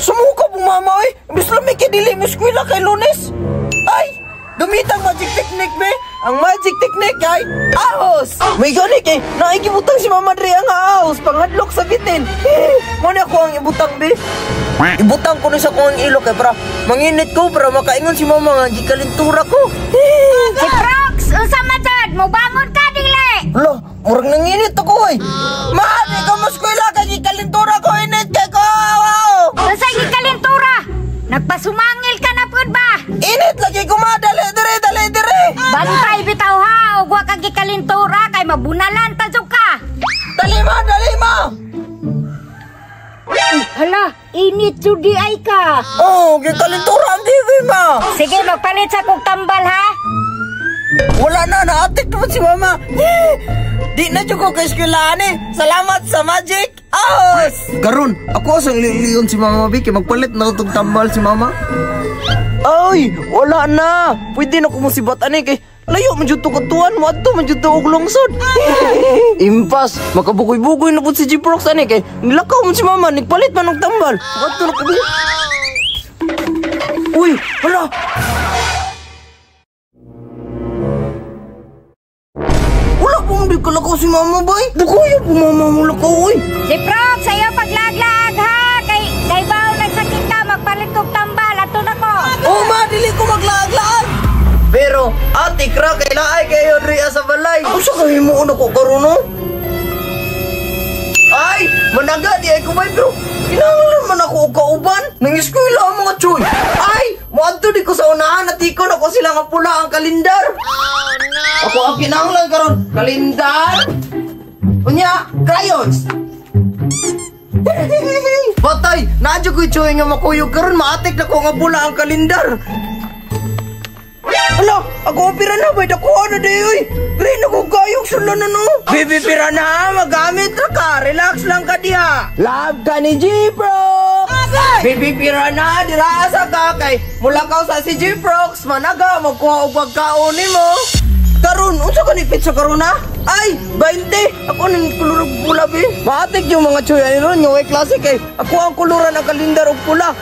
Sumuka po mama oy. Imbis lami kay dili mo eskwela kay Lunes. Ay, gamitang magic technique be. Ang magic technique ay ahos. May gani kay naigibutang si Mama Dre ang ahos panghadlok sa bitin. Mo ni ako ang ibutang be. Ibutang ko ni sa kuang ilo kay para manginit ko para makaingon si mama nga gikalintura ko. Si Prox, unsa man sad? Mobangon ka dili. Lo, murag nanginit ako oy. Ma, di ko mo eskwela kay gikalintura ko, init kay ko. Wow. Unsa gikalintura? Nagpasumangil ka na pud ba? Init lagi ko ma, dali dire, dali dire. Bantay bitaw ha, ug wa ka gikalintura kay mabunalan ta jud ka. Dali ma, dali ma. Hala, init jud di ay ka. Oh, gikalintura ang TV ma. Sige, magpalit sa kog tambal ha. Wala na, naatik naman si mama. Di na jud ko kay eskwelahan eh. Salamat sa magic ahos. Karon, ako asang liliyon si Mama Vicky, magpalit na itong tambal si Mama. Ay, wala na. Pwede na ko musibat ani kay layo man jud to katuan mo adto man jud to og lungsod. Impas, makabugoy-bugoy na pud si G-Prox ani kay nilakaw man si Mama, nagpalit man og tambal. Adto na ko. Uy, hala. Wala po hindi kalakaw si Mama bay. Bukayo po mama mo lakaw oy. Si Prox, sayo paglaglag ha. Kay baw nagsakit ka, magpalit kog tambal adto na ko. Oh ma, dili ko maglaag-laag. Pero ate kra kay laay kayo riya sa balay. Unsa kay himuon ako karon no? Ay, managa di ay kumay pero kinahanglan man ako og kauban. Nang eskwela ang mga choy. Ay, moadto di ko sa unahan at ikon ako sila nga pula ang kalendar. Oh no. Ako ang kinahanglan karon, kalendar. Unya, crayons. Patay, naadyo ko'y choy nga makuyog karon, maatik na ko nga pula ang kalendar. Hala, ako ang pirana ba? Dakuha na di, uy. Rin ako kayong sula na no. Baby pirana, magamit ra ka. Relax lang ka diha. Love ka ni G-Prox. Baby pirana, dira sa ka kay mulakaw sa si G-Prox. Managa, magkuha og pagkaon nimo. Karon, unsa ka ni pizza karon ha? Ay, 20. Ako ning kolor og pula be. Maatik yung mga choy ani ron nga way klase kay ako ang koloran ang kalendar og pula.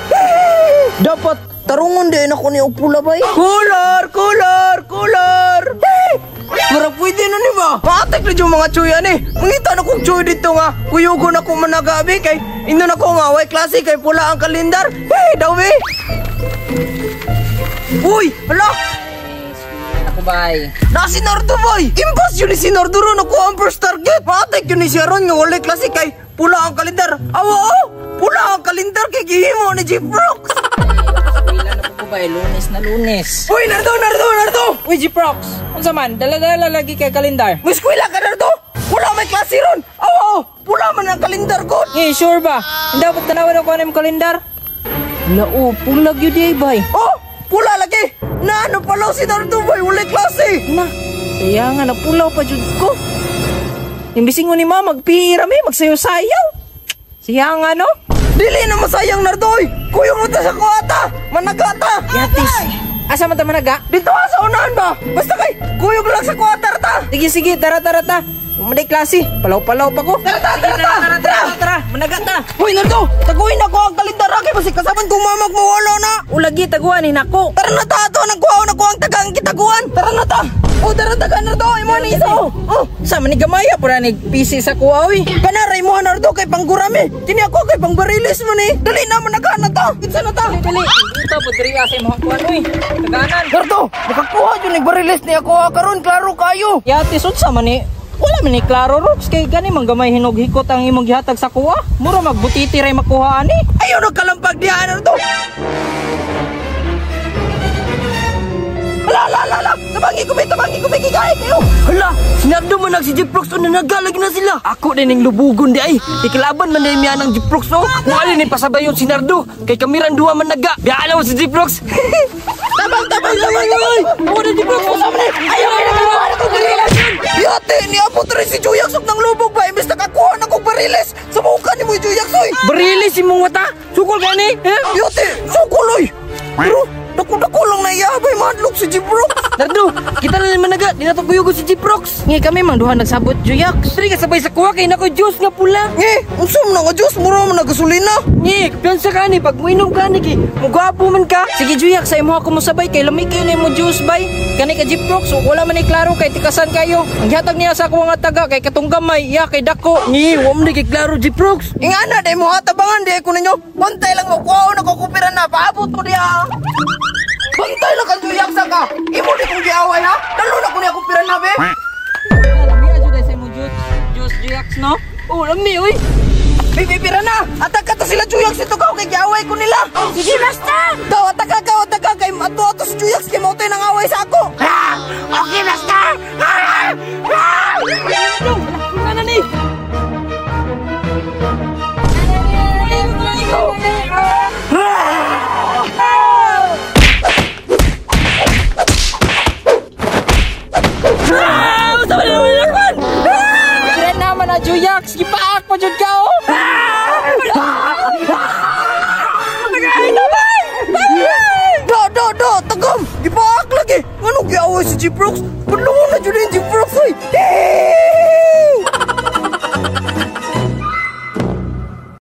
Dapat tarungon din ako ni og pula bay. Kolor, kolor, kolor. Murag pwede na ni ba? Maatik na yung mga choy ani. Mangita na kong choy dito nga. Kuyugon ako managabi kay inon ako nga way klase kay pula ang kalendar. Hey, daw be. Uy, hala. Ako bay. Na si Nardo boy! Impas yun ni si Nardo ron, ako ang first target! Matik yun ni siya ron nga walay klase kay pula ang kalendar. Awa oh! Pula ang kalendar kay gihimo ni G-Prox! Eskwela na po ko bay, Lunes na Lunes. Uy, Nardo, Nardo, Nardo! Uy, G-Prox, unsa man, dala-dala lagi kay kalendar. May eskwela ka, Nardo! Wala may klase ron! Awa oh! Pula man ang kalendar ko! Eh, sure ba? Hindi dapat tanawan ako anong kalendar. Lao, pula gyud di ay bay. Oh! Pula lagi! Na, napalaw si Nardo boy! Walay klase! Na, sayang nga, napulaw pa jud ko. Imbising ko ni ma, magpira mi, magsayaw-sayaw. Sayang nga, no? Dili na masayang, Nardo oy! Kuyong mo ta sa kuwata! Managata! Yatis! Asa man ta managa? Dito ka sa unahan ba? Basta kay, kuyog lang sa kuwata ta! Sige, sige, tara, tara, ta. Umaday klase, palaw-palaw pa ko. Tara, tara, tara, Tara, tara, tara, tara, managa ta. Uy, Nardo! Taguin ako ang kalendar kay basi kasaban kong mamag mawala na! Ulagi, taguan, hinako. Tara na ta! Ato, nagkuha na ko ang tagang kitaguan! Tara na ta! Oh, tara taga, Nardo! Imo ni isa oh! Oh! Sa man ni gamaya, pura ni PC sa kuha, oy. Kana imo Nardo kay panggurami! Kini ako kay pangbarilis mo ni! Dali na managa na ta! Kinsa na ta? Dali, dali. Ito, pudri sa imong kuan, oy. Taganan. Nardo! Makakuha jud ni barilis ni ako ha, karon klaro kayo! Yati, unsa man ni? Wala man ni klaro, Rox. Kay gani man gamay hinog hikot ang imong gihatag sa kuha. Mura magbutiti ray makuha ani. Ayaw nagkalampag diha, Nardo! Hala, hala, hala, hala! Tabangi ko, tabangi ko, kikay kayo! Hala, sinardo man nag si G-Prox o nanagalag na sila. Ako din ang lubugon di ay. Ikilaban man na miya ng G-Prox o. Wala ni pasabayon si Nardo. Kay kamiran duha man naga. Biya mo si G-Prox. Tabang, tabang, tabang, tabang! Ako na G-Prox. Ayaw, kinakakuha na kong bariles! Yate, niabot rin si Juyax og nang lubog ba? Imbis nakakuha na kong bariles! Sa mukha ni mo Juyax, oy! Bariles imong mata. Sukol ka ni. Eh? Yate, sukol, oy! Pero, Dako-dako lang na iya bay mahadlok si Jiprox. Nardo, kita na naman naga, di na to kuyugo si Jiprox. Ngi kami mang duha nagsabot Juyax. Diri ka sabay sa kuha kay nako juice nga pula. Nge, unsa man nga juice mura man na gasolina. Ngi, piyansa ka ni pag muinom ka ni kay mugwapo man ka. Sige Juyax, sa imo ako mosabay kay lami kayo na imo juice bay. Kani ka Jiprox, wala man ni klaro kay tikasan kayo. Ang gihatag niya sa ako nga taga kay katong gamay, iya kay dako. Ngi, wa man ni kay klaro Jiprox. Ingana day mo hatabangan di ko ninyo. Bantay lang mo kuha na ko kupira na paabot mo diha. Bantay lang kang Juyax ka. Imo di kong giaway ha. Dalo na ko niya kupira na be. Lami adyo sa imo juice, juice Juyax no? Oh, lami oy. Bibibira na! Ataka ta sila Juyax ito ka kay giaway ko nila. Sige, Master! Daw ataka ka ataka kay ato ato si Juyax kay mao ng away sa ako. Okay, Master! Ano ni? Pira naman na Juyax, gipaak pa jud ka oh. Do do do tagam gipaak lagi. Ngano giaway si Jiprox? Padlungon na jud yung Jiprox oy.